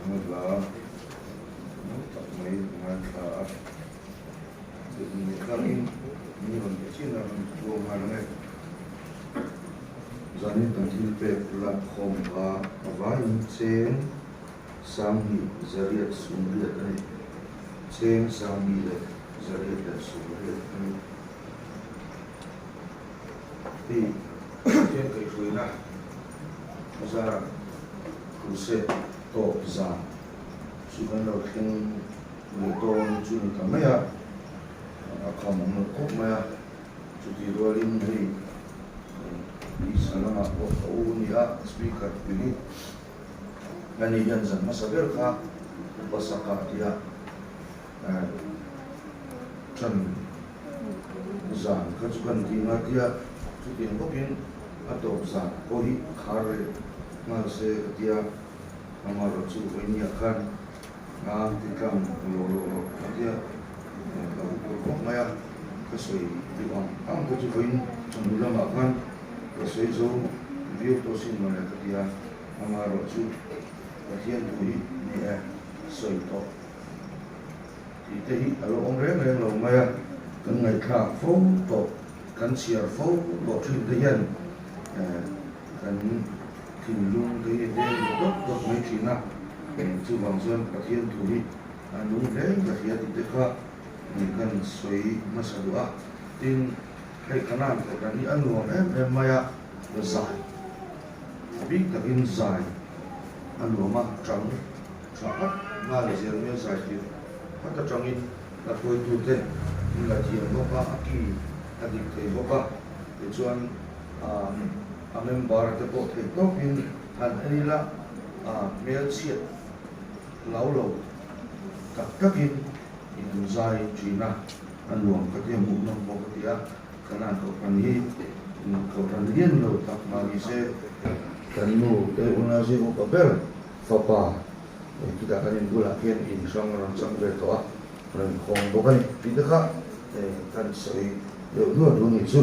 Anga hla mawi tak mai ka ngaithla a, duhni tlakin min rawn ti chin a rawn puang nghal ang e. Zanin kan thil pek lakkhawm kha a vaiin cheng sanghnih zariat sumriat a ni. Cheng sanghnih leh zariat leh sumriat a ni. Hei Pathian kaihhruaina zara Crusade tawp zan chu kan lo thleng leh dawn chu ni ta mai a, a kham awm lo khawp mai a, chutih rualin hei tisa lamah pawh ka u ni a, speaker pui hi ani hian zan hmasa ber kha upa saka tia ṭan zan kha chu kan ti nga tia chutiang bawkin a tawp zan pawh hi khar leh nghal se ka tia amaherawh chu vawinia khan a ti tlang lawh lawh rawh ka tia ka upa khawp mai a ka sawi duh ang ang kha chu vawiin chawhnu lamah khan ka sawi zo viau tawh sin mawle ka tia amaherawh chu Pathian thu hi ni e sawi tawh. Tih te hi a lo awm reng reng lo mai a, kan ngaihthlak fo tawh, kan chhiar fo tawh thin te hian kan thinlung te hi a deng duh dawt dawt mai thin a, chuvang chuan Pathian thu hi a nung hle ka hria tih te kha kan sawi hmasa duh a, tin hei Kanan kohhran hi a nuam em em mai a, zai a bik takin zai a nuam a, chang. Tha phat nghal zel mai a zai tir phat atangin a hruaitute in la thiam bawk a, a ki a dik thei bawk a, tichuan a member te pawh theih tawkin han en ila a hmelchhiat hlau lo tak takin in zai thin a, a nuam ka tia hmuh nawm bawk a ti a, Kanan kohhran hi kohhran lian lo tak mah ni se kan nu te unau zing upa ber Fapa, khitah kan in bulah khian in hrang a rawn chang ve tawh a, rawn khawm bawk a ni tih te kha kan sawi deuh duah duh a nih chu.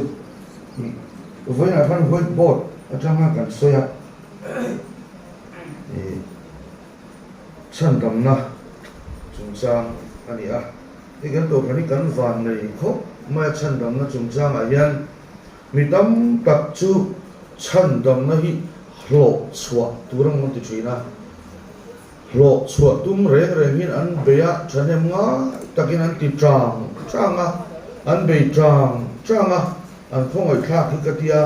Vawiinah khan white board atanga kan sawi a, chhandamna chungchang a ni a, hei kan kohhran hi kan van nei khawp mai a chhandamna chungchangah hian Mi tam tak chu chhandamna hi hlawh chhuah tur ang an ti thin a, hlawh chhuah tum reng reng hian an bei a, thahnem ngai takin an ti tang tang a, an bei tang tang a, an khawngaihthlak hi ka tia,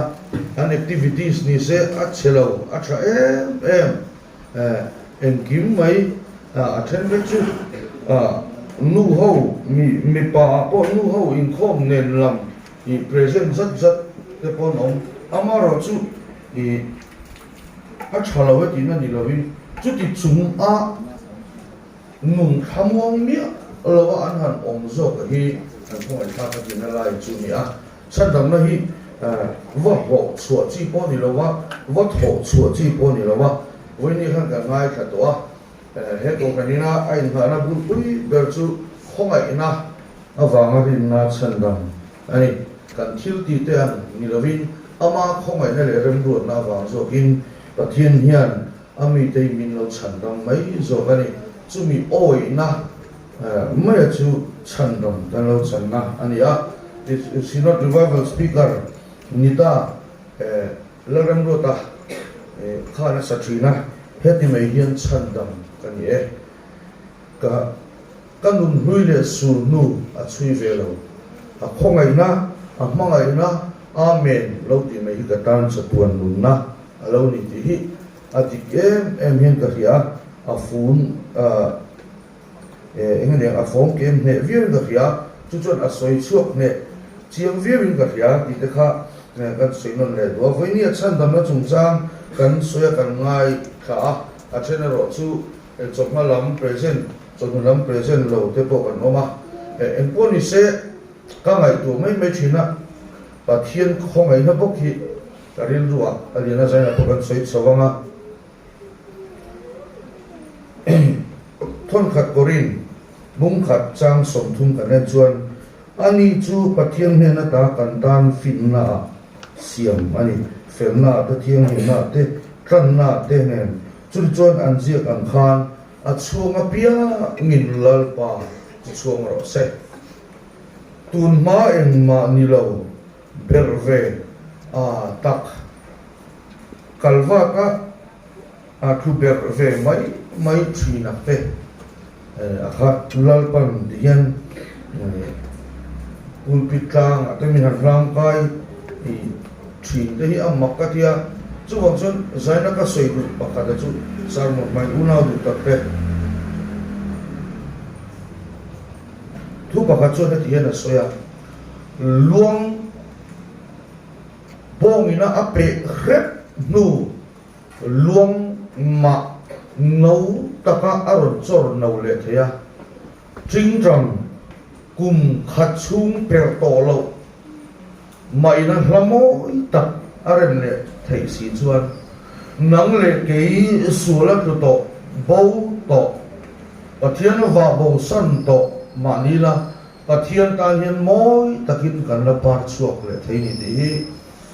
an activities ni se a chhe lo, a tha em em, engkim mai a then vek chu nu ho mipa ah pawh nu ho inkhawm nen lam Ih present zat zat te pawh an awm. Amaherawh chu ih a tha lo e tihna ni lovin chuti chung a nun thlamuang miah lo a an han awm zawk hi an khawngaihthlak a tihna lai chu a ni a. Chhandamna hi va hlawh chhuah chi pawh a ni lo va, va thawh chhuah chi pawh a ni lo va, vawiin khan kan ngaithla tawh a. He kohhran ina a inngahna bulpui ber chu khawngaihna avanga rinna chhandam a ni. Kan thil tih te ang ni lovin ama khawngaihna leh remruatna avang zawkin Pathian hian a mite hi min lo chhandam mai zawk a ni. Chumi awihna maia chu chhandam kan lo channa a ni a. Synod Revival Speaker Nita Lalremruata khan a sa thin a, heti mai hian chhandam ka ni e. Ka ka nun hlui leh sul hnu a chhui ve lo. A khawngaihna, a hmangaihna, Amen lo tih mai hi ka tan chatuan nunna a lo ni tih hi a dik em em hian ka hria a, a fun eng eng a fawng kem hneh viau in ka hria, chu chuan a sawi chhuak hneh chiang viau in ka hria tih te kha kan sawi nawn leh duh a. Vawinia chhandamna chungchang kan sawi a kan ngaithla a, a then erawh chu Chawhma lam present, chawhnu lam present lo te pawh kan awm a, engpawh ni se ka ngaihtuah mai mai thin a, Pathian khawngaihna bawk hi ka rilru ah a lian a zainah pawh kan sawi chho ang a. Thawnkhat Korin bungkhat chang 30 kan en chuan ani chu Pathian hnen ata kan tan finna ah siam a ni, felna ah te thianghlimna ah te tlanna ah te nen Chutichuan an ziak ang khan A chhung apiangin Lalpa chu chhuang rawh se. Tun hma engmah ni lo ber ve a tak kal vak a, a thu ber ve mai mai thin a te a kha Lalpan ti hian pulpit tlangah te min han hlangkai thin te hi a mak ka tia, chuvang chuan zaina ka sawi duh pakhat a chu sermon hmai unau duh tak te thu pakhat chuan heti hian a sawi a, luang bawngina a peh hrep hnu luang mah no taka a rawn chawr no leh thei a, tingtang kum khat chhung per tawh loh Mahina hla mawi tak a rem leh theih si chuan nang leh kei sual a tlu tawh, bo tawh, Pathian vah bo san tawh mahni la Pathian tan hian mawi takin kan la par chhuak leh thei ni tih hi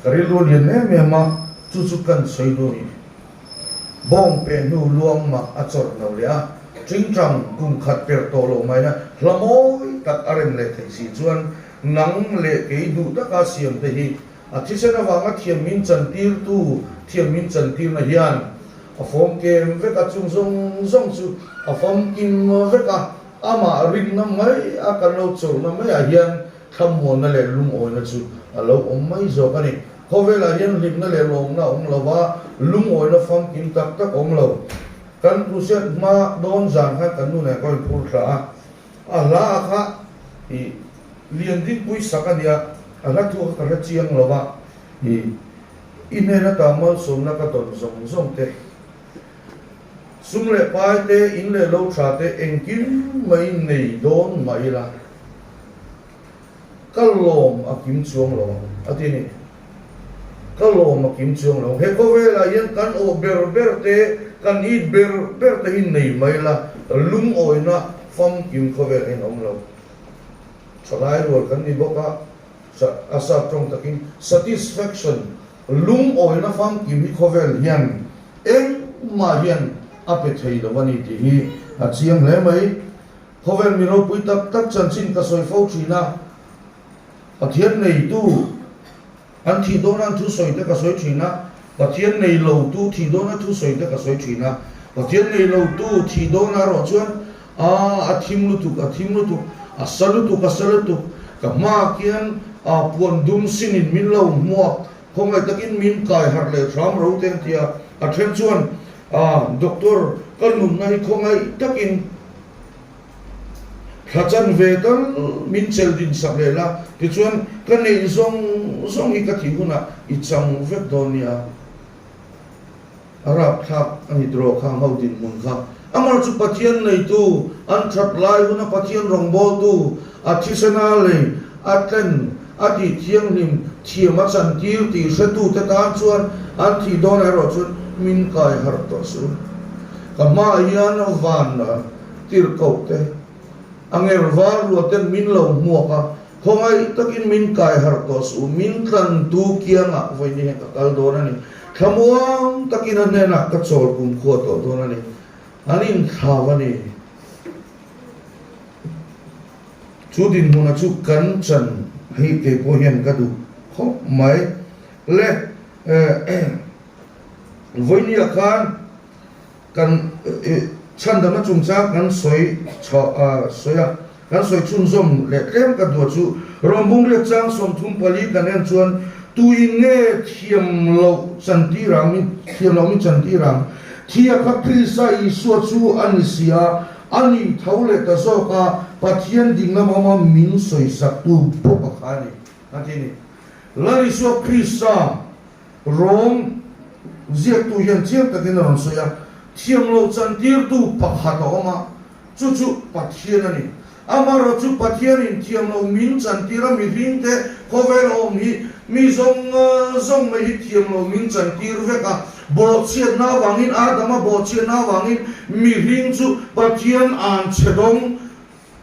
ka rilru lian em em a, chu chu kan sawi duh a ni. Bawng pe hnu luang mah a chawrh lo leh a, tingtang kum khat per tawh loh mahina hla mawi tak a rem leh theih si chuan Nang leh kei duh taka siam te hi a thisen avanga thiam min chantirtu thiam min chantirna hian a fawmkem vek a, chung zawng zawng chu a famkim vek a, amah rinna mai a kan lo chawrhna maiah hian thlamuanna leh lungawina chu a lo awm mai zawk a ni. Khawvelah hian hlimna leh lawmna a awm lo va, lungawina famkim tak tak a awm lo. Kan crusade hma dawn zan khan kan nu nen ka rawn phur thla a. A hla a kha i lian dingpui sak a nia, a hla thu kha ka hre chiang lo va, i i hnen ata malsawmna ka dawn zawng zawng te, sum leh pai te, in leh lo tha te engkim mai nei dawn mah ila, ka lawm a kim chuang lo ang a ti a ni. Ka lawm a kim chuang lo. He khawvelah hian kan awh ber ber te, kan it ber ber te hi nei mai la, lungawina famkim khawvel hian a awm lo. Thalai rual kan ni bawk a, a sap tawng takin satisfaction, lungawina famkim hi khawvel hian engmah hian a pe thei lo a ni tih hi a chiang hle mai. Khawvel mi ropui tak tak chanchin ka sawi fo thin a, Pathian neitu an thih dawna an thusawi te ka sawi thin a, Pathian nei lotu thih dawna thusawi te ka sawi thin a, Pathian nei lotu thih dawna erawh chuan a a thim lutuk, a thim lutuk, a sa lutuk, a sa lutuk, ka hmaah khian a puan dum sinin min lo hmuak, khawngaih takin min kai harh leh hram ro te an ti a, a then chuan a doctor ka nunna hi khawngaih takin Thla chan ve tal min chel din sak leh la, tichuan ka neih zawng zawng hi ka thih hunah i chang vek dawn nia. A rapthlak a ni tawh khang ho dinhmun kha. Amar chu Pathian neitu, an that lai huna Pathian rawngbawltu, a thisena lei a tlen a tih thianghlim thiam a chantir tih hretute tan chuan an thih dawn erawh chuan min kai harh tawh suh. Ka hmaah hian van tirhkoh te, a nger var rua ten min lo hmuak a, khawngaih takin min kai harh tawh suh, min tlantu kiangah vawiin hian ka kal dawn a ni, thlamuang takin a hnenah ka chawl kumkhua tawh dawn a ni, an inthlau a ni. Chu dinhmuna chu kan chan hi kei pawh hian ka duh khawp mai le. Vawinia khan kan chhandamna chungchang kan sawi sawi a, kan sawi chhunzawm leh tlem ka duh chu Rawngbung riat chang 34 kan en chuan tuin nge thiam loh chantir ang min thiam loh min chantir ang thia kha Krista Isua chu a ni si a, a ni tho leh ta zawk a, Pathian ding lam awma min sawisaktu bawk a kha a ni a ti a ni. Lal Isua Krista Rom ziaktu hian chiang takin a rawn sawi a, thiamlo chantirtu pakhat a awm a, chu chu Pathian a ni. Amaherawh chu Pathianin thiamlo min chantir a, mihringte khawvel a awm hi mi zawng zawng mai hi thiamlo min chantir vek a, bawhchhiatna avangin, Adama bawhchhiatna avangin mihring chu Pathian an chhe dawng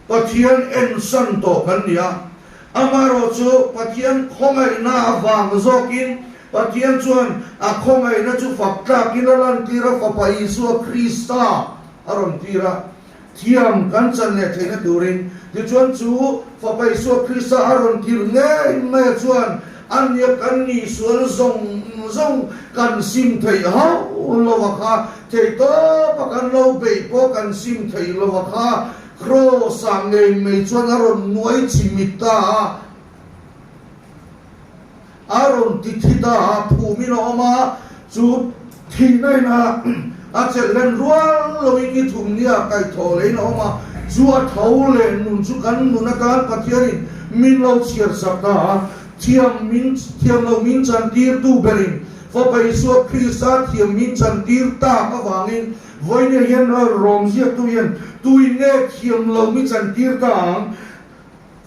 Pathian ensan tawh kan ni a, amaherawh chu Pathian khawngaihna avang zawkin Pathian chuan a khawngaihna chu fak tlakin a lantir a, Fapa Isua Krista. a rawn tir a, thiam kan chan leh theihna turin. Tichuan chu Fapa Isua Krista a rawn tir ngei maia chuan a nia kan nih sual zawng zawng kan sim theih hauh lo a kha, theihtawpa kan lo beih pawh kan sim theih lo a kha, Kraws-ah ngei mai chuan a rawn nuai chimit ta a. A rawn ti thi ta a, phumin a awm a, chu thihna in a a chelh hlen rual loin ni thum nia kaihthawh leiin a awm a, chu a tho leh nun chu kan nun atan Pathianin min lo chhiar sak ta a, thiam min thiam lo min chantirtu berin Fapa Isua Krista thiam min chantir tak avangin vawinia hian rawm ziaktu hian tuin nge thiam lo mi chantir ta ang?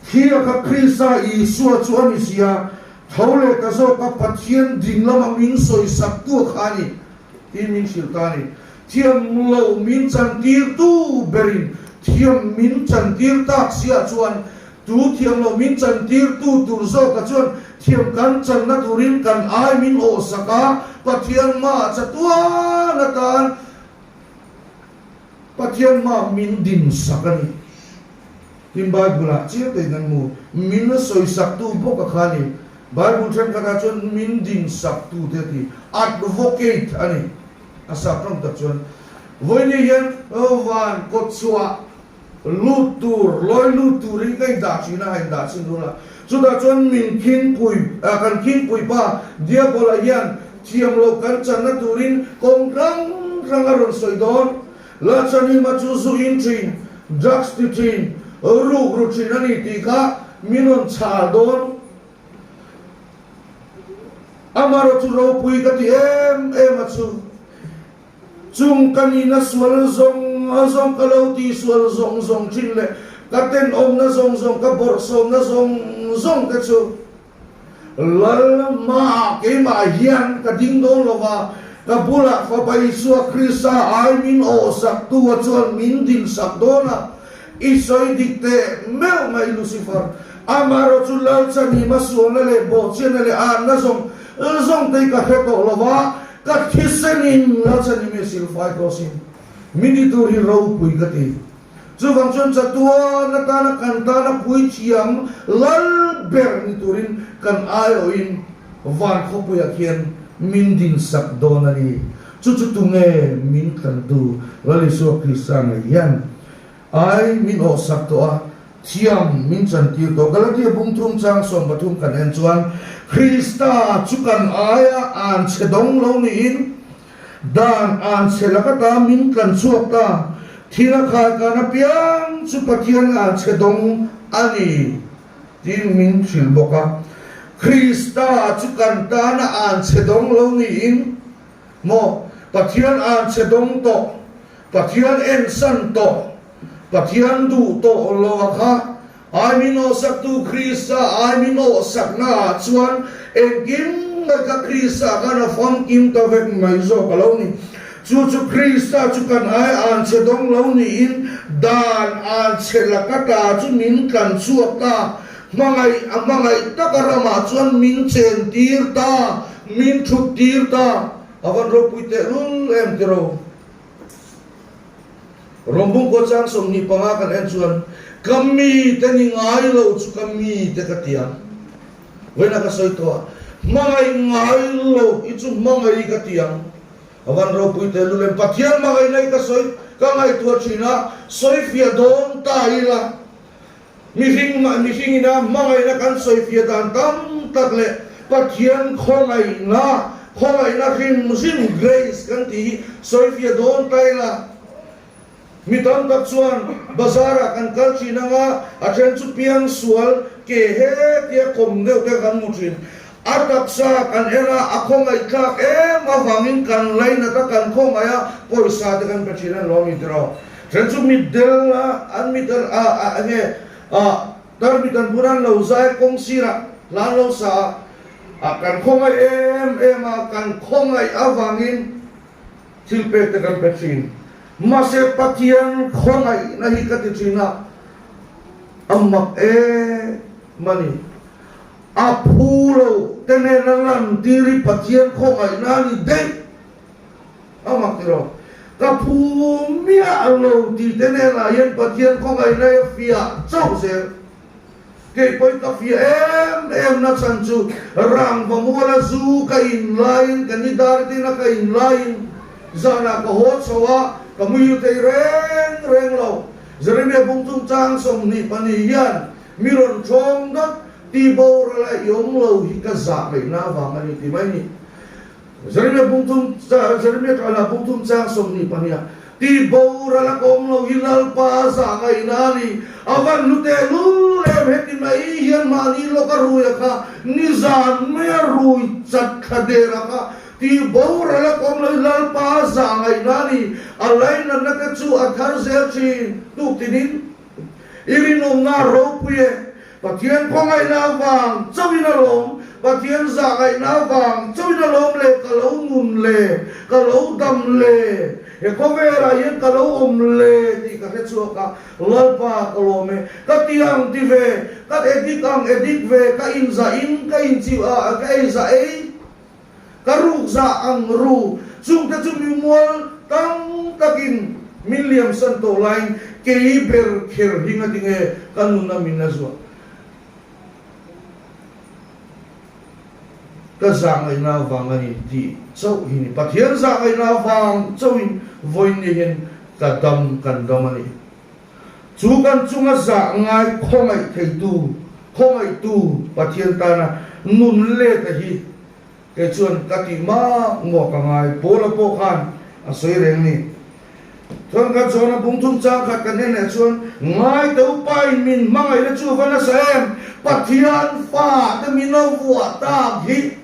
Thia kha Krista Isua chu a ni si a, tho leh ta zawk a Pathian ding lama min sawisak tu a kha a ni tiin min hrilh ta a ni. Thiam lo min chantirtu berin thiam min chantir tak siah chuan tu thiam lo min chantirtu tur zawka chuan thiam kan channa turin kan ai min awhsak a, Pathian mah chatuan atan Pathian mah min dinsak a ni. Tin, Bible-ah chiang takin kan hmu, min sawisaktu bawk a kha a ni. Bible thenkhatah chuan min dinsaktute a ti, advocate a ni. A sap tawng tak chuan vawiin hian van kawtchhuah lut tur, lawi lut turin ka indah thin a, a indah chin rul a. Chutah chuan min khingpui, kan khingpui pa Diabola hian thiam loh kan channa turin kawng hrang hrang a rawn sawi dawn. Lachanima chu zu in thin, drugs ti thin, ruk ru thin a ni tih kha min rawn chhal dawn. Amarawh chu ropui ka ti em em a chu. Chung ka nihna sual zawng zawng ka lo tih sual zawng zawng thin leh ka tenawmna zawng zawng ka bawrhsawmna zawng zawng te chu Lal hmaah keimah hian ka ding dawn lo va, ka bulah Fapa Isua Krista ai min awhsaktu a chuan min dinsak dawn a, i sawi dik teh meuh mai Lucifer. Amaherawh chu Lal chanhima sualna leh bawhchiatna leh anna zawng zawng te hi ka hre tawh lo va, ka thisenin Lal chanhimi a silfai tawh asin. Min ti tur hi ropui ka ti. Chuvang chuan chatuan atana kan tana puithiam lal ber ni turin kan aiawhin van khawpuiah khian min dinsak dawn a ni. Chu chu tunge min tlantu Lal Isua Krista ngei hian ai min awhsak tawh a, thiam min chantir tawh. Galatia bung thum chang 13 kan en chuan Krista chu kan aia an chhe dawng lo niin Dan an chhe laka ta min tlan chhuak ta, thil a khai kan apiang chu Pathian an chhe dawng a ni tiin min hrilh bawk a. Krista chu kan tana an chhe dawng lo niin maw Pathian an chhe dawng tawh, Pathian ensan tawh, Pathian duh tawh lo a kha Ai min awhsaktu Krista ai min awhsakna ah chuan engkim mai kha Krista khan a famkim ta vek mai zawk a lo ni. Chu chu Krista chu kan ai an chhe dawng lo niin dan an chhe laka ta chu min tlan chhuak ta, hmangaih a hmangaih taka ramah chuan min chen tir ta, min thut tir ta. A van ropui tehlul em tiraw? Rawngbung khua chang 25 kan en chuan, Ka mite ni ngai lo chu ka mite ka ti ang. Vawiinah ka sawi tawh a, hmangaih ngai lo hi chu hmangaih ka ti ang. A van ropui teh lulem, Pathian hmangaihna hi ka sawi ka ngaihtuah thin a, sawifiah dawn ta ila. Mihring mihring ina hmangaihna kan sawifiah dan tam tak leh Pathian khawngaihna, khawngaihna hrim hrim, grace, kan tih hi sawifiah dawn ta ila. Mi tam tak chuan bazar-ah kan kal thin anga a then chu piang sual ke he tia kawm deuh te kan hmu thin. A taksa kan en a, a khawngaihthlak em avangin kan lainat a, kan khawngaih a, pawisa te kan pe thin a ni lo a mi tiraw? Then chu mitdel a, an mit a, a, a, enge, a, tar mit an bun a, an lo zai a, kawng sirah hla an lo sa a, a, kan khawngaih em em a, kan khawngaih avangin thil pek te kan pe thin. Mahse Pathian khawngaihna hi ka ti thin a, a mak em a ni. A phu lo te nena lantir hi Pathian khawngaihna a ni daih. A mak tiraw? Ka phu miah lo tih te hnenah hian Pathian khawngaihna hi a fiah chauh zel. Kei pawhin ka fiah em em na chhan chu rangva muala zu ka in laiin ka ni dar tina ka in laiin zanah ka haw chho a, ka muhil thei reng reng lo. Jeremia bung chungchang 22 hian mi rawn thawng dawt ti boral a i awm lo hi ka zah ngaihna avang a ni ti mai ni. Jeremia bung thum Jeremia kala bung thum chang 22 ah ti boral a ka awm lo hi Lalpa zah ngaihna a ni. A van hlu teh lul em heti mai hian mahni lawk a rui a kha nizan mai a rui chat thla der a kha ti boral a ka awm lo hi Lalpa zah ngaihna a ni. A lainatna te chu a thar zel thin tuk tinin i rinawmna a ropui e. Pathian khawngaihna avang chauhin a lawm, Pathian zahngaihna avang chauhin a lawm le, ka lo nun le, ka lo dam le, he khawvelah hian ka lo awm le tih ka hre chhuak a, Lalpa ka lawm e, ka ti ang ti ve, ka edik ang edik ve, ka inzah in ka inchiu a, ka eizah ei, ka rukzah ang ru, chungte chu mimual tam takin min liamsan tawh laiin kei ber kher hi ngatinge ka nun a min a zuah? Ka zahngaihna avang a ni tih chauh hi ni. Pathian zahngaihna avang chauhin vawiin ni hian ka dam kan dam a ni. Chu kan chunga zah ngai khawngaih theitu, khawngaihtu Pathian tana nun let a hi kei chuan ka tih mak muak a ngai. Paula pawh khan a sawi reng ni. Chuan kan chuan a bung thum chang khat kan en leh chuan ngai te upain min hmangaihna chu va nasa em? Pathian fa te min lo vuah tak hi.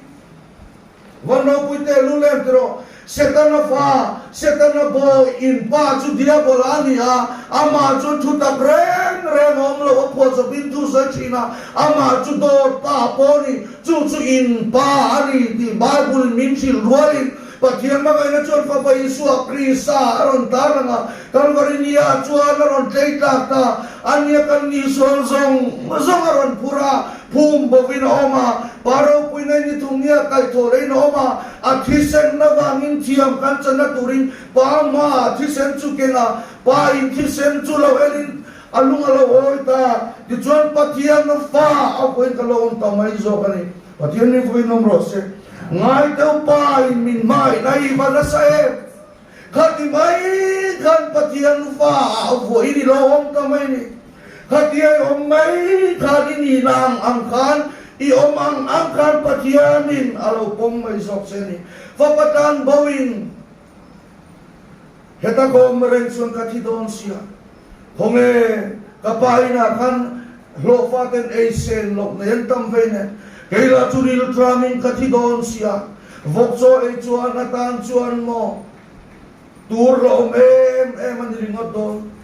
Van ropui te lu lem ti rawh. Setana fa, Setana bawi in pa chu Diabola a ni a, amah chu thu tak reng reng a awm lo, a phuahchawpin thu sawi thin a, amah chu dawt pa pawh a ni, chu chu in pa a ni tih Bible in min hrilh rualin Pathian hmangaihna chuan Fapa Isua Krista a rawn tar lang a, Kalvari nia chuan a rawn tlei tlak ta, a nia kan ni sual zawng zawng a rawn phur a, Phum bovin a awm a, pa ropuina in ni thung nia kaihthawh leiin a awm a, a thisen avangin thiam kan channa turin pa hmaah thisen chu keng a, pa in thisen chu lo elin a lung a lo awi ta, tichuan Pathian fa a vawiin ka lo awm ta mai zawk a ni. Pathian min vawiin awm rawh se. Ngai deuh pa in min hmai na i va nasa em? Khati mai khan Pathian fa ah vawiin i lo awm ta mai ni. Khatia i awm mai khan i nihna ang ang khan i awm ang ang khan Pathianin a lo pawm mai zawk che ni. Fapa tan boin heta ka awm reng chuan ka thi dawn sia. Khawnge ka pa inah khan hlawhfa ten ei sen loh nei an tam vei nen kei lah chu rilṭamin ka thi dawn sia. Vawk chaw ei chuan atan chuan maw tur la awm em em a ni ringawt dawn.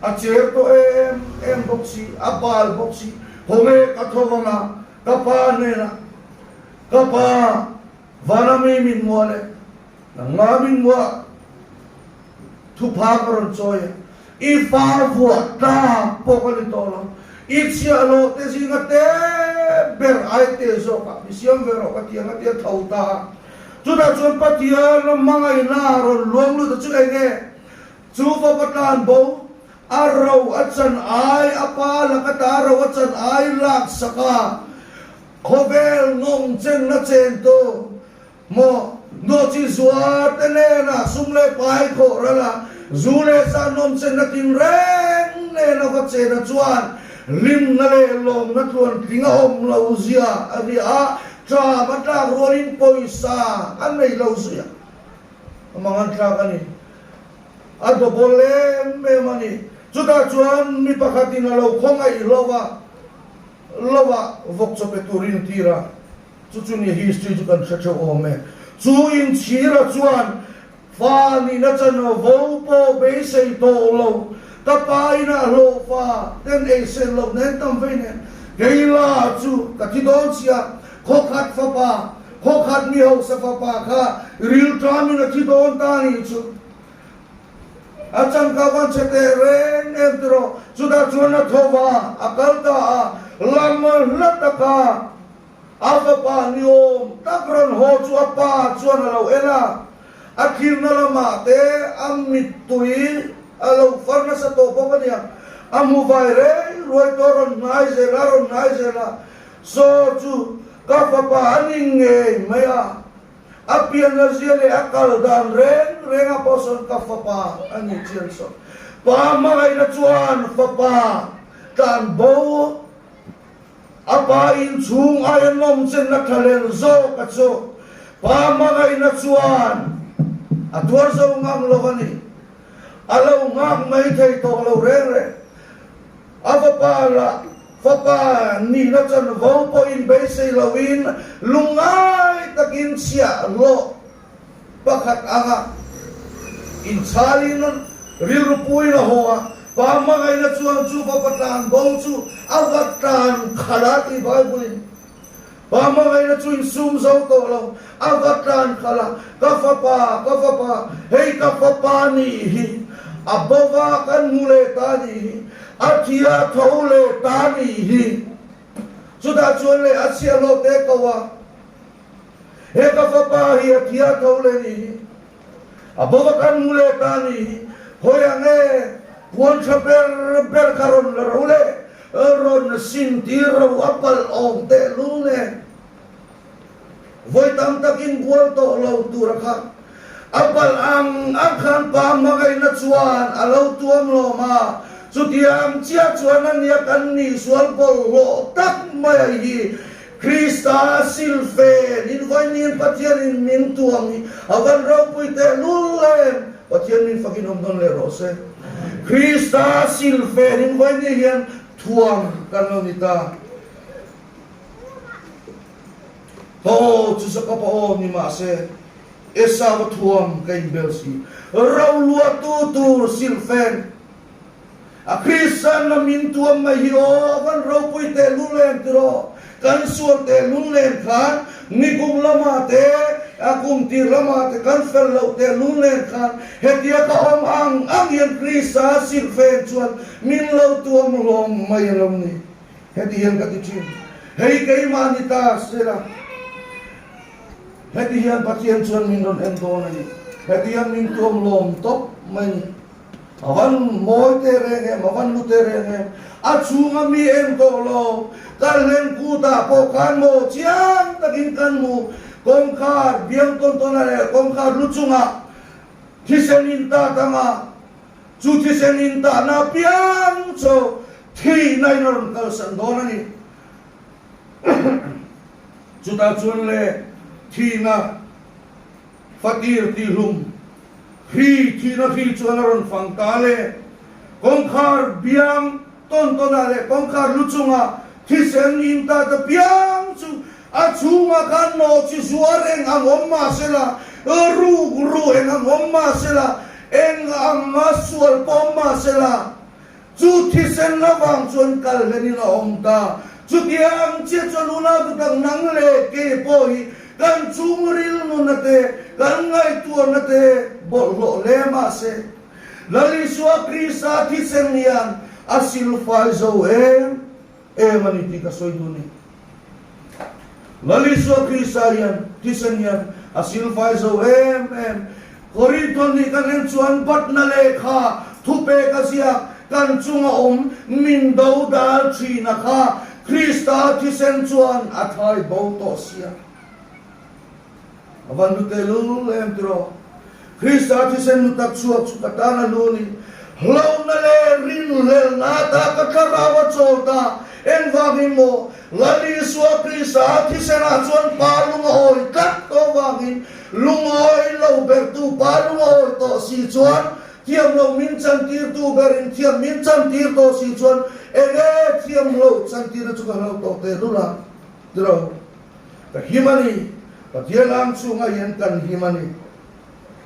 A cher tawh em em bawk si, a bal bawk si. Khawnge ka tho vang a, ka pa hnenah, Ka pa, vana mi min muah le, nangma min muah thupha ka rawn chawi a, i fa vuah tlak pawh ka ni tawh lo, i chhiahhlawh te zinga te ber ai te zawkah mi siam ve rawh ka ti ang a ti a tho ta a. Chutah chuan Pathian hmangaihna rawn luang lut a chu eng nge? Chu fapa tlan bo, a ro a chan ai, a pa laka ta ro a chan ai lak sak a, khawvel nawng chen na chen tu maw nawhchi zuar te nena sum leh pai khawh ral a, zu leh sa nawm chen na tin reng nena va chen a chuan hlimna leh lawmna tluan tling a awm lo zia a ria a, ṭam a tlak rualin pawisa a nei lo zia a mangan tlak a ni. A dawbawl em em a ni. Chutah chuan mi pakhatin a lo khawngaih lo a, lo a vawk chaw pe turin a tir a. Chu chu nia history chu kan hre theuh awm e. Chu inchhira chuan fa nihna chanvo vo pawh beisei tawh lo, ka pa inah hlawhfa ten ei sen loh nen tam vei nen, kei la chu ka thi dawn sia, khawkhat fapa, Khawkhat mi hausa fapa kha rilṭamin a thi dawn ta nih chu. A changka van chhe teh reng em tiraw? Chutah chuan a tho va, a kal ta a, lam hla taka a fapa ni awm tak rawn haw chu a pa chuan a lo en a. A thirna lamah te a mittui a lo far nasa tawh bawk a nia. A hmu vai reng ruai tawh a rawn hnai zel a, a rawn hnai zel a. Saw chu ka fapa a ni ngei mai a. A pianna zia leh a kal dan reng reng a pawh sawn ka fapa a ni chian sawn. Pa hmangaihna chuan fapa tlan bo A pa inchhung aia nawmchenna thalel zawk a chu pa hmangaihna chuan a tuar zo ngang lo a ni. A lo nghak mai thei tawh lo reng reng. A fapa lah fapa nihna chanvo pawhin beisei loin lungngai takin chhiahhlawh pakhat anga inchhalin rilru puiin a haw a, pa hmangaihna chuan chu fapa tlan bo chu a va tlan khalh a tih Bible-in. Pa hmangaihna chu insum zo tawh lo, a va tlan khalh a, Ka fapa, ka fapa, hei ka fapa nih hi, a bova kan hmu leh ta nih hi, a thi a tho leh ta nih hi. Chutah chuan leh a chhiahhlawh te ko a. He ka fapa hi a thia tho leh nih hi, a bova kan hmu leh ta nih hi, hawi ang e, puan tha ber ber kha rawn la ro leh, rawn sin tir ro a palh awm teh lul nen. Vawi tam tak in bual tawh lo tura kha a palh ang ang khan pa hmangaihna chuan a lo tuam lawm a, chutiang chiah chuan a nia kan nih sual bawlhhlawh tak mai a hi Krista silfen in vawiin Pathianin min tuam hi a van ropui teh lul em? Pathian min fakin awm dawn leh rawh se. Krista silfen in vawiin hian thuam kan lo ni ta. Haw chu Jakob a aw ni mah se, Esau a thuam ka inbel si. Roluahtu tur silfen A Kristian lam in tuam mai hi aw van ropui teh lul em tiraw? Kan sual teh lul nen khan nikum lamah te a kum tir lamah te kan fel loh teh lul nen khan hetia ka awm ang ang hian Krista silhfen chuan min lo tuam hlawm mai a lo ni. Heti hian ka ti thin, Hei keimah ni ta sela, heti hian Pathian chuan min rawn en dawn a ni, heti hian min tuam hlawm tawp mai a ni. A van mawi teh reng em, a van lu teh reng em, a chhunga mi en tawh lo, kan hlen kutah pawh khan maw chiang takin kan hmu, kawngkhar biang tawn tawn a leh kawngkhar lu chungah thisen in ta tang a, chu thisen in tahna piang chu thihna in a rawn kalsan dawn a ni. Chutah chuan le thihna. Fatir tihlum hri thihna hri chuan a rawn fang ta le. Kawngkhar biang tawn tawnah leh kawngkhar lu chungah thisen in ta ta piang chu a chhungah khan nawhchi zuar eng ang awm mah sela, ruk ru eng ang awm mah sela, eng anga sual pawh awm mah sela, Chu thisen avang chuan kal hlenin a awm ta. Chutiang chiah chuan unau dutak nang leh kei pawh hi kan chhungril nuna te, kan ngaihtuahna te bawlhhlawh hle mah se, Lal Isua Krista thisen hian a silfai zo em em a ni tih ka sawi duh ni. Lal Isua Krista hian thisen hian a silfai zo em em. Korinthon nih kan en chuan batna lehkha thupek a ziak kan chunga awm min do dal thina kha Krista thisen chuan a thai bo tawh sia. A van lu tehlul em tiraw? Krista thisen nu tak chhuak chu ka tan a lu ni. Hlauhna leh rinhlelhna ata ka thlarau a chawl ta. Engvangin maw? Lal Isua Krista thisenah chuan pa lung a awi tlat tawh vangin lungawi lo bertu pa lung a awi tawh si chuan thiam lo min chantirtu berin thiam min chantir tawh si chuan enge thiam lo chantirna chu ka hlau tawh tehlul a tiraw? Ka him a ni. Pathian ang chhungah hian kan him a ni.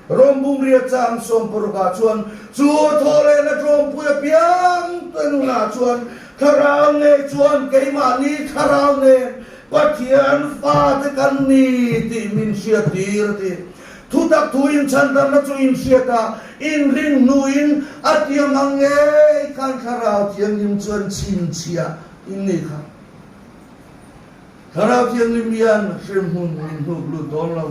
Rom bumria chang sawmparukah chuan chu thaw lehna tlawmpui apiang te nunah chuan thlarau ngei chuan keimahni thlarau nen Pathian fate kan ni tih min hriattir a ti. Thutak thu inchhandamna chu inhriat a, inrin hnuin a tiam ang ngei khan thlarau thianghlim chuan chhinchhiah in ni kha. Thlarau Thianghlim hian hremhmun min hnuk lut dawn lo.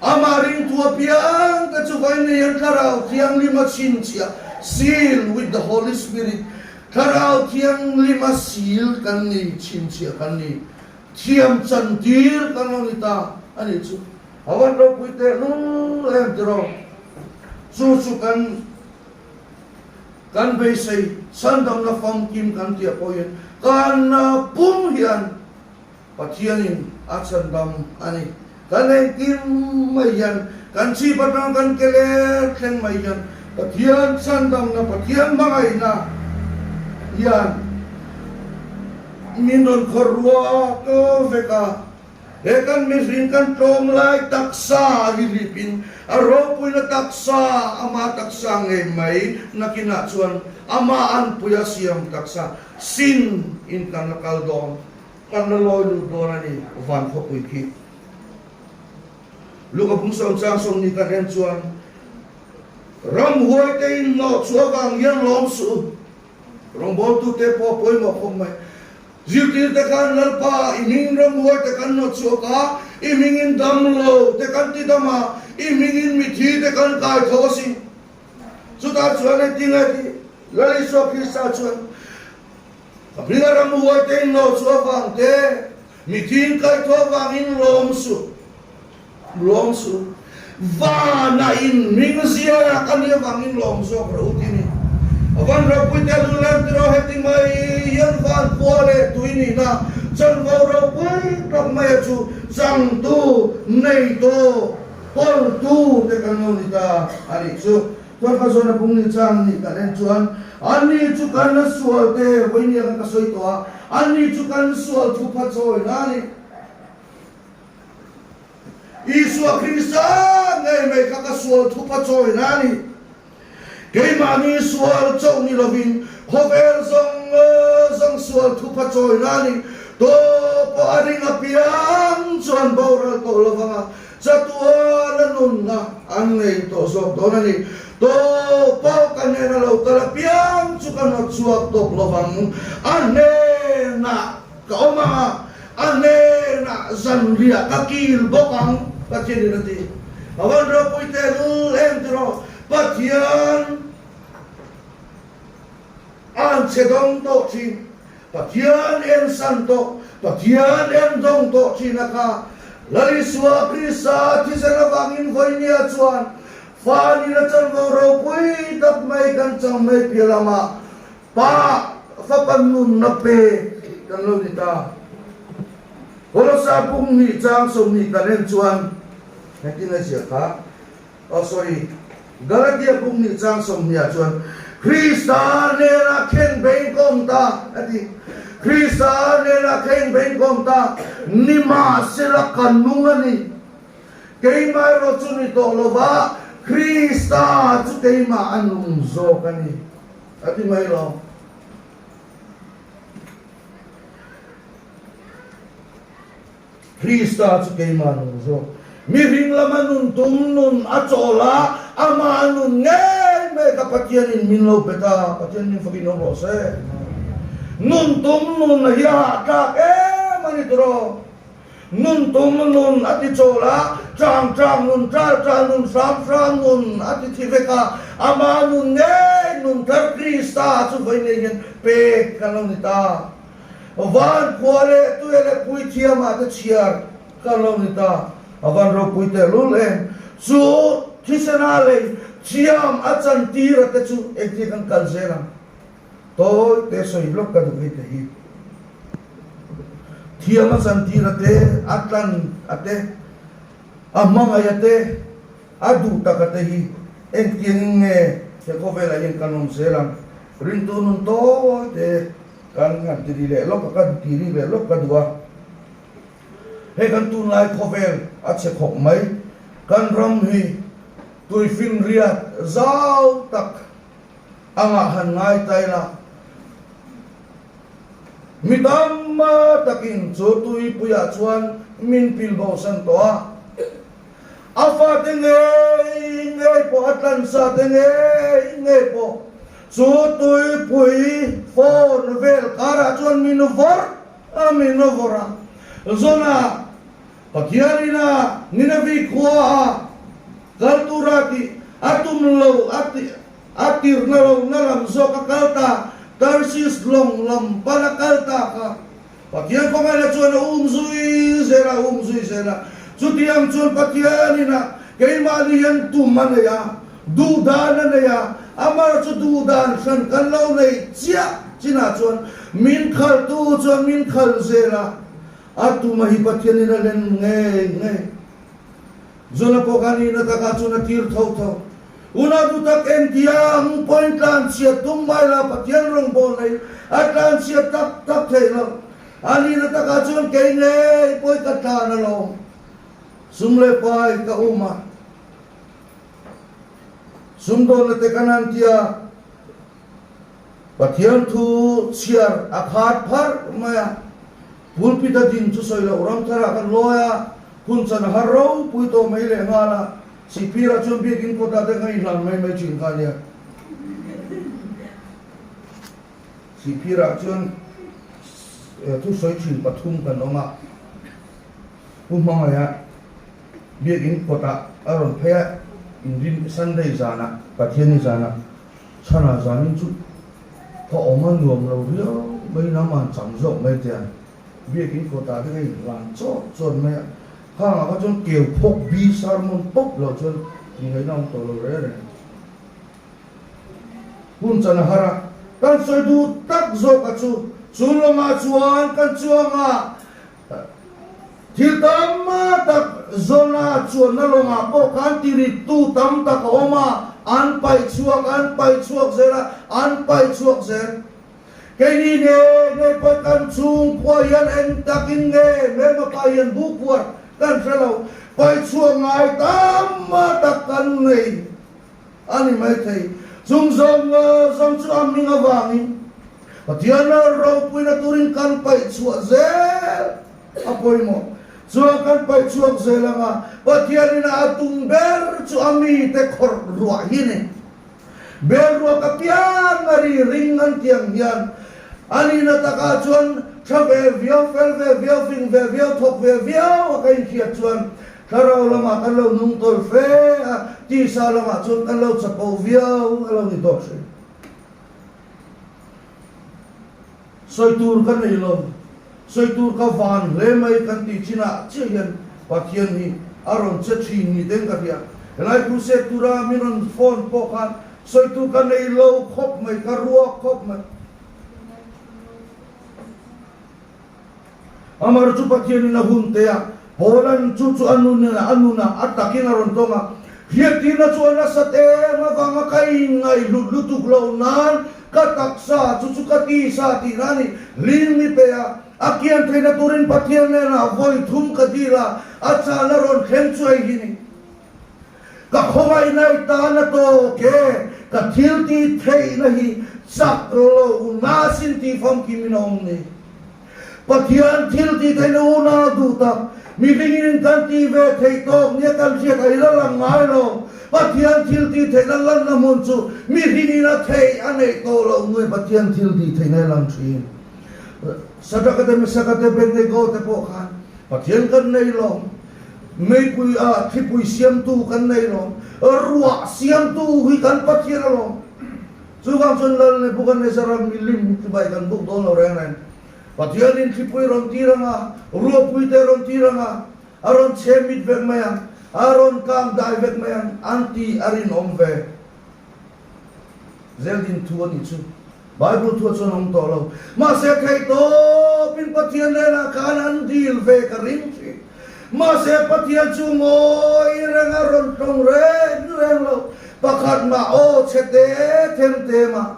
Amah ringtu apiang te chu vaineian Thlarau Thianghlim a chhinchhiah, seal with the Holy Spirit, Thlarau Thianghlim a seal kan ni, chhinchhiah kan ni, thiam chantir kan lo ni ta a nih chu. A van ropui tehlul em tiraw? Chu chu kan kan beisei chhandamna famkim kan tih pawhin kan pum hian Pathianin a chhandam a ni. Kan engkim mai hian, kan chhip atang kan ke ler thleng mai hian Pathian chhandamna, Pathian hmangaihna hian min rawn khawrh ruak vek a. He kan mihring kan tlawm lai taksa hi hlipin a ropuina taksa, ama taksa ngei mai nakinah chuan ama anpuia siam taksa sin in kan la kal dawn. Kan la lawi lut dawn a ni, van khawpui khi. Luka bung sawmchang sawmni kan en chuan, Ramhuai te in hnawh chu avang hian lawm suh u. Rawngbawltu te pawh a pawimawh khawp mai. Zirtir te khan Lalpa i hming ramhuai te kan hnawt chhuak a, i hming in dam lo te kan ti dam a, i hming in mithi te kan kai tho asin. Chutah chuan engtinge tih Lal Isua Krista chuan, Ka hming a ram huai te in lo chu avang te, mithin kaithu avangin lawm suh, lawm suh. Vana in hming ziara ka nih avangin lawm zawk rawh u ti ni. A van ropui te lu lem tiraw heti mai hian van khua leh tui nihna chanvo ropui tak mai a chu changtu, neitu, kawltu te kan lo ni ta a nih chu. Chuan ka zawn a pung ni chang nih kan en chuan anni chu kan la sual te vawinia khan ka sawi tawh a, anni chu kan sual thu pha chawi na a ni. Isua Krista ngei mai kha ka sual thu pha chawi na a ni. Keimahni sual chauh ni lovin khawvel zawng zawng sual thu pha chawi na a ni. Tawp pawh a ring apiang chuan boral tawh lovang a, Chatuan a nunna an nei tawh zawk dawn a ni. Tawh pawh ka hnena lo kal apiang chu ka hnawt chhuak tawp lo vang. A hnenah ka awm ang a, a hnenah zanriah ka kil bawk ang, Pathianin a ti. A van ropui tehlul em tiraw? Pathian an che dawng tawh thin. Pathian en san tawh, Pathian en dawng tawh thin a kha. Lal Isua Krista thisen avangin vawinia chuan fa nila chanvo ropui tak mai kan chang mai piah lamah Pa fapa nunna pe kan lo ni ta. Kolosa pum hnih chang 20 kan en chuan hengtin a ziah kha. Oh sorry, Galatia pum nih chang 20 ah chuan Krista nena khen bein kawm ta a ti. Krista nena khen bein kawm ta nimahsela ka nung a ni. Keimah erawh chu ni tawh lova Krista chu keimah a nung zawk a ni a ti mai lo. Krista chu keimah nung zawk. Mihring lama nun tum nun a chawl a, amah nun ngei mai kha Pathianin min lo pe ta, Pathian min fakin awm rawh se. Nun tum nun hi a hahtlak em a ni tiraw? Nun tum nun a ti chawl a, chang chang nun, chal chal nun, hram hram nun a ti thi vek a, amah nun ngei nun thar Krista chu vawi nei hian pek kan lo ni ta. Van khua leh tui leh puithiamah te chhiar ka lo ni ta. A van ropui tehlul em? Chu thisena lei thiam a chantir a te chu engtin kan kal zel ang? Tawi te sawi lawk ka duh hei te hi. Thiam a chantir a te, a tlan a te, a hmangaih a te, a duh tak a te hi engtiangin nge he khawvelah hian kan awm zel ang? Rintu nun tawi te. Kan han ti ri leh lawk a, kan ti ri leh lawk ka duh a. Hei kan tunlai khawvel a chhe khawp mai. Kan ram hi tuifinriat zau tak angah han ngai ta ila, mi tam takin chu tuipuiah chuan min pil bosan tawh a. A fate ngei ngei pawh, a tlansa te ngei ngei pawh chu tuipui phone vel karah chuan min vawrh a, min vawrh a. Zona. Pathian ina Ninevi khua a kal tura tih a tum lo a tih a tirhna lo na lam zawk a kal ta, Tarsis lawng lam pan a kal ta kha. Pathian khawngaihna chuan a um zui zel a, a um zui zel a. Chutiang chuan Pathian ina keimahni hian tum a nei a, duhdan a nei a, amah chu duhdan hran kan lo nei chiah chinah chuan min khaltu chuan min khal zel a, a tuma hi Pathian in a len ngei ngei. Zuna pawh khan nihna takah chuan a tir tho tho. Unau du tak engtiang pawhin tlanchhiat tum mai la Pathian rawngbâwl nei a tlanchhiat tak tak theih lo. A nihna takah chuan kei ngei pawhin ka tlan alawm. Sum leh pai ka um a. Sumdawnna te kan han tia Pathian thu chhiar a khat pharh mai a. Pulpit a din chu sawi loh ram tharah kan lawi a, hun chan a har ropui tawh mai leh nghal a, Sihphirah chuan biakin kawtah te kha inhlan mai mai thin kha a nia. Sihphirah chuan thusawi thin pathum kan awm a, Pu Hmangaia biakin kawtah a rawn phei a, inrin Sunday zanah, Pathianni zanah chhanah zanin chu Ka awm a nuam lo riau mai nangman chang zawk mai tia biakin kawtah te ka inhlan chawt chawt mai a, khangah kha chuan keu phawk bi sermon pawp loh chuan ingaihna awm tawh lo reng reng. Hun chan a har a, kan sawi duh tak zawk a chu, chu lawngah chuan kan chuang a, Thil tam tak zawna chuanna lawngah pawh khan tirittu tam tak a awm a, an paih chhuak, an paih chhuak zel a, an paih chhuak zel. Keini nge nge pawh kan chhungkhua hian eng takin nge hmelma pa hian bu puar kan hre lo, paih chhuak ngai tam tak kan nei a ni maithei. Chung zawng zawng chu a hming avangin Pathian ropuina turin kan paih chhuah zel a pawimawh. Chuan kan paih chhuak zel ang a, Pathianin a tum ber chu a mite khawrh ruah hi ni. Bel ruak apiang a ri ring an ti ang hian a nihna takah chuan tha ve viau, fel ve viau, fing ve viau, thawk ve viau a ka inhriat chuan thlarau lamah kan lo nung tawl fe a, tisa lamah chuan kan lo chapo viau a lo ni tawh thin. Sawi tur ka nei lo, sawi tur ka van hle mai kan tih chinah chiah hian Pathian hi a rawn che thin ni ten ka hria. Helai crusade tura min rawn phone pawh khan sawi tur ka nei lo khawp mai, ka ruak khawp mai. Amar chu Pathianin a hun te a, Poland chu chu a nun a nunah a takin a rawn tawng a, hriattirna chu a nasat em avanga ka inngaihhlut lutuk lo nan ka taksa chu chu ka tisa tihna a ni, hlim mi pe a, a kian theihna turin Pathian hnenah vawi thum ka dil a, a chahna rawn thleng chu hei hi ni. Ka khawngaihna i tan a tawk e, ka thil tih theihna hi chak lo nasin tih famkim in a awm ni. Pathian thil tih theihna unau duh tak, mihringin kan tih ve theih tawk nia kan hriat a i la lang ngai lo. Pathian thil tih theihna lanna hmun chu mihringin a theih a neih tawh loh nge Pathian thil tih theihna i lang thin. Sadraka te Mesaka te Abednego te pawh khan Pathian kan nei lo, meipui ah thlipui siamtu kan nei lo, ruah siamtu hi kan Pathian alawm. Chuvang chuan Lal Nebuchadnezzar-a milim chibai kan buk dawn lo reng reng. Pathianin thlipui rawn tir ang a, ruahpui te rawn tir ang a, a rawn chhe mit vek mai ang, a rawn kang dai vek mai ang, an ti a rinawm ve. Zeldin thu a nih chu. Bible thu a chuan awm tawh lo. Mahse theihtawpin Pathian hnenah khan an dil ve ka ring thin. Mahse Pathian chu ngawi reng a rawn tawng reng reng lo. Pakhat mah aw chhe te them te mah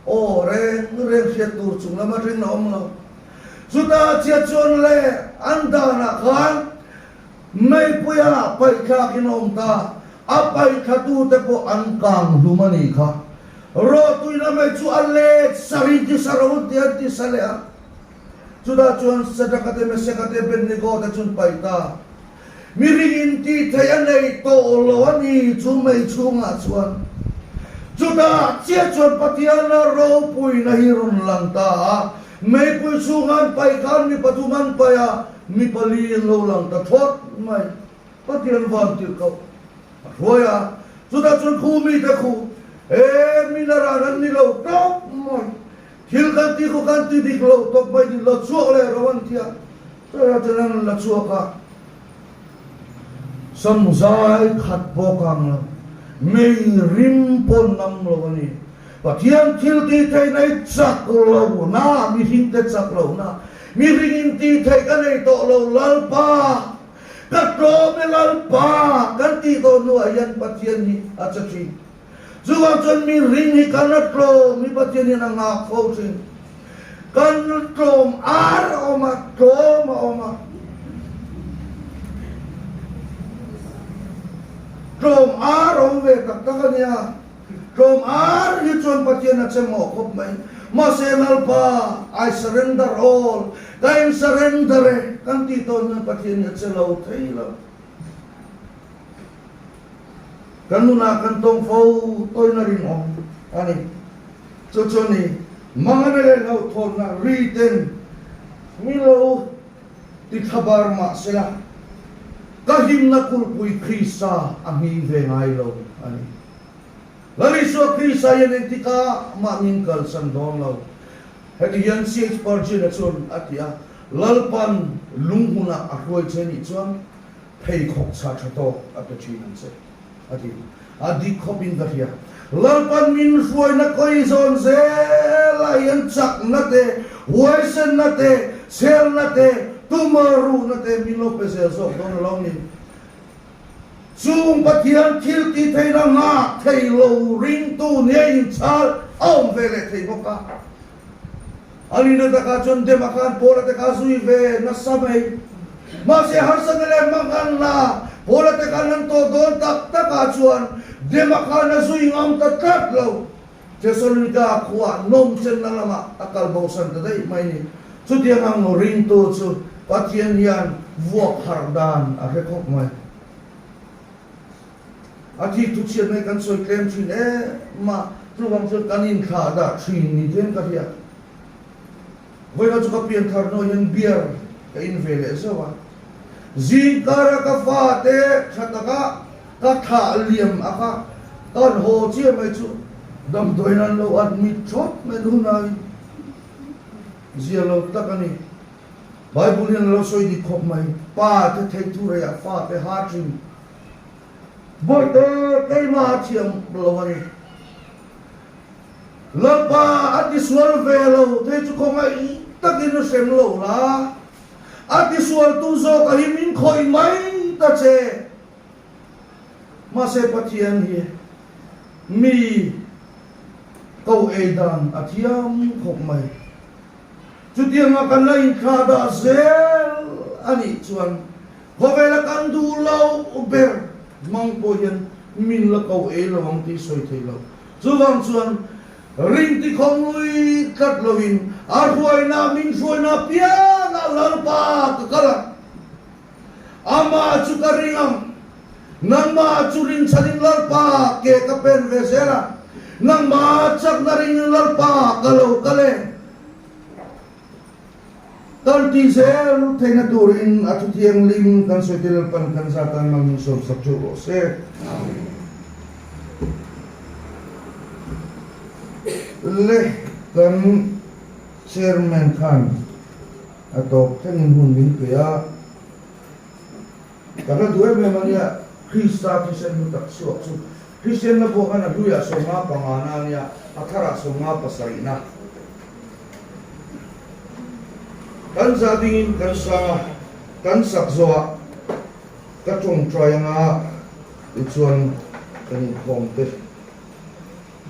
aw reng reng hriat tur chung lama ring a awm lo. Chutah chiah chuan le an danah khan meipuia paihthlakin a awm ta. A paihtlatute pawh an kang hlum a nih kha. Rawhtuina mai chu a let sarin tisa ro an ti an tisa leh a. Chutah chuan Sadraka te, Mesaka te, Abednego te chun paih ta. Mihring in tih theih a nei tawh lo a ni chu mei chhungah chuan. Chutah chiah chuan Pathiana ropuina hi rawn lang ta a, meipui chhunga an paih khan mi pathum an paih a. Mi pali an lo lang ta thawt mai. Pathian van tirhkoh a hruai a, chutah chuan khu mite khu he mi la ran an ni lo tawp mai. Thil kan tih khu kan ti dik lo tawp mai din lo chhuak leh ro an ti a, chutah chuan an la chhuak a. Samzai khat pawh kang lo, mei rim pawh nam lo a ni. Pathian thil tih theihna i chak lo na, mihring te chak lo na, mihring in tih theih ka nei tawh lo Lalpa, ka tlawm e Lalpa kan tih tawh hnuah hian Pathian hi a che thin. Chuvang chuan mihring hi kan la tlawm hi Pathian hian a ngak fo thin. Kan tlawm ar a awm a, tlawm a awm a. Tlawm ar a awm ve tak tak a nia. Tlawm ar hi chuan Pathian a che mawh khawp mai. Mahse Lalpa, I surrender all, ka in surrender e, kan tih tawn hian Pathian hi a che lo thei lo. Kan nunah kan tawng fo tawina rinawm a ni. Chu chu ni, mangana leh hlauhthawnna ri ten mi lo ti thlabar mah sela, ka himna kulhpui Krista a hming ve ngai lo a ni. Lal Isua Krista hian engtikah mah min kalsan dawn lo. Heti hian CH Spurgeon-a chuan a ti a, Lalpan lunghmunah a hruai che nih chuan pheikhawk chha tha tawk a pe thin ang che, a ti. A dik khawp in ka hria. Lalpan min hruaina kawi zawn zel ah hian chakna te, huaisenna te, chhelna te, tumaruhna te min lo pe zel zawk dawn alo ni. Chung Pathian thil tih theihna nghak thei lo ringtu nia inchhal a awm ve leh thei bawk a. A nihna takah chuan Dema khan Paula te kha zui ve nasa mai. Mahse harsatna leh hmangan la Paula te khan an tawh dawn tak takah chuan Dema khan a zui ngam ta tlat lo. Thessalonika khuah nawmchenna lamah a kal bosan ta daih mai ni. Chutiang ang ringtu chu Pathian hian vuak harh dan a hre khawp mai. A thik thu chhiat mai kan sawi tlem thin em a, chuvang chuan kan inthlah dah thin ni ten ka hria. Vawiin chu ka pian thar hnuah hian beer ka in ve leh zauh a, zing kara ka fate tha taka ka thlah liam a kha kan haw chiah mai chu damdawiin an lo admit thawt mai hunai zia lo tak a ni. Bible hian a lo sawi dik khawp mai, pa te theih thu reiah fa te ha thin. Bawihte keimah a thiam lo a ni. Lalpa a tisual ve lo te chu khawngaih takin a hrem lo la, a tisualtu zawk a hi min khawih mai ta che. Mahse Pathian hi mi ko ei dan a thiam khawp mai. Chutianga kan la inthlah dah zel a nih chuan khawvela kan duh lo ber hmang pawh hian min la ko ei lo ang tih sawi thei lo. Chuvang chuan ring ti khawng lui tlat loin a hruaina min hruaina piangah Lalpa ka kal ang. Amah chu ka ring ang. Nangmah chu rinchhanin Lalpa ke ka pen ve zel a, nangmah chakna ringin Lalpa ka lo kal e. Kan ti zel theihna turin a thu thianghlim kan sawi te Lalpan kan zatan mang min sawmsak theuh rawh se. Le kan Chairman khan a tawp thlengin hun min pe a. Ka hla duh em em a nia, Krista thisen hlu tak chhuak chu Kristianna pawh khan a hluiah 55 na a nia, a tharah 57 na. Kan zah dingin kan sang a, kan sak zawhah ka tawngtai anga tichuan kan inkhawm te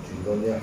thin dawn nia.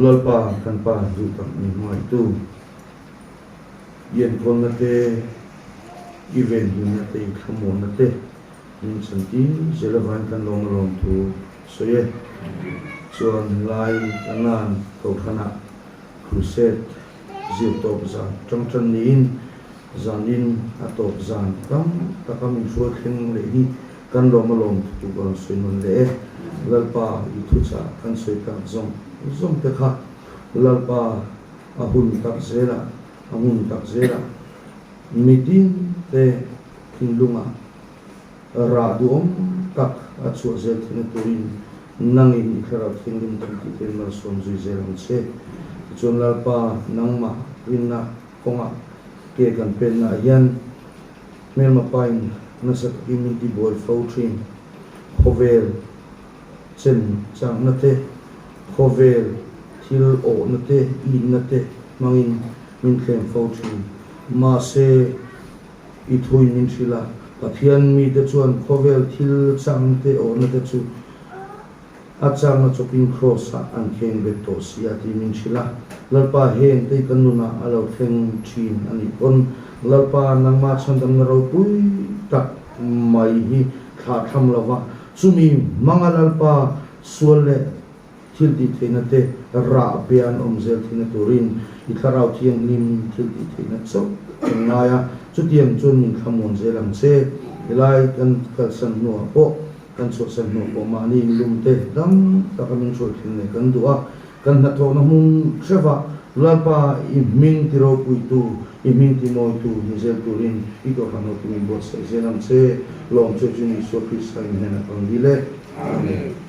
Lalpa kan Pa duh tak min hmangaihtu, i enkawlna te, i venhimna te, i thlamuanna te min chantir zel avangin kan lawm alawm thu sawi e. Chuan lai Kanan Kohhranah Crusade zir tawp zan tang tan niin zanin a tawp zan tam taka min hruai thleng leh hi kan lawm alawm thu ka rawn sawi nawn leh e. Lalpa i thuchah kan sawi tak zawng zawng te kha Lalpa a hun tak zelah a hmun tak zelah mitin te thinlungah rah duhawm tak a chhuah zel theihna turin nangin i thlarau thianghlim thil tih te malsawm zui zel ang che. Tichuan Lalpa nangmah rinna kawngah ke kan pennaah hian hmelma pain nasa takin min tibuai fo thin. Khawvel chen chakna te, khawvel thil awhna te, inna te hmangin min thleng fo thin. Mahse, I thuin min hrilh a, Pathian mite chuan khawvel thil changte awhna te chu a changna chawpin Kraws-ah an kheng bet tawh si a tih min hrilh a. Lalpa heng te kan nunah a lo thleng thin a nih pawn Lalpa nangmah chhandamna ropui tak mai hi thlah tham lova chumi hmanga Lalpa sual leh Thil tih theihna te rah pe an awm zel theihna turin i thlarau thianghlim thil tih theihna chauh kan ngai a, chutiang chuan min thlamuan zel ang che. Helai kan kalsan hnuah pawh, kan chhuahsan hnuah pawh mahni inlum te dam taka min hruai thleng leh kan duh a, kan hnathawhna hmun hrevah Lalpa i hming ti ropuitu, i hming ti mawitu ni zel turin i kohhran hotu min buatsaih zel ang che. Lawm che chu Isua Krista in hnenah kan dil e. Amen.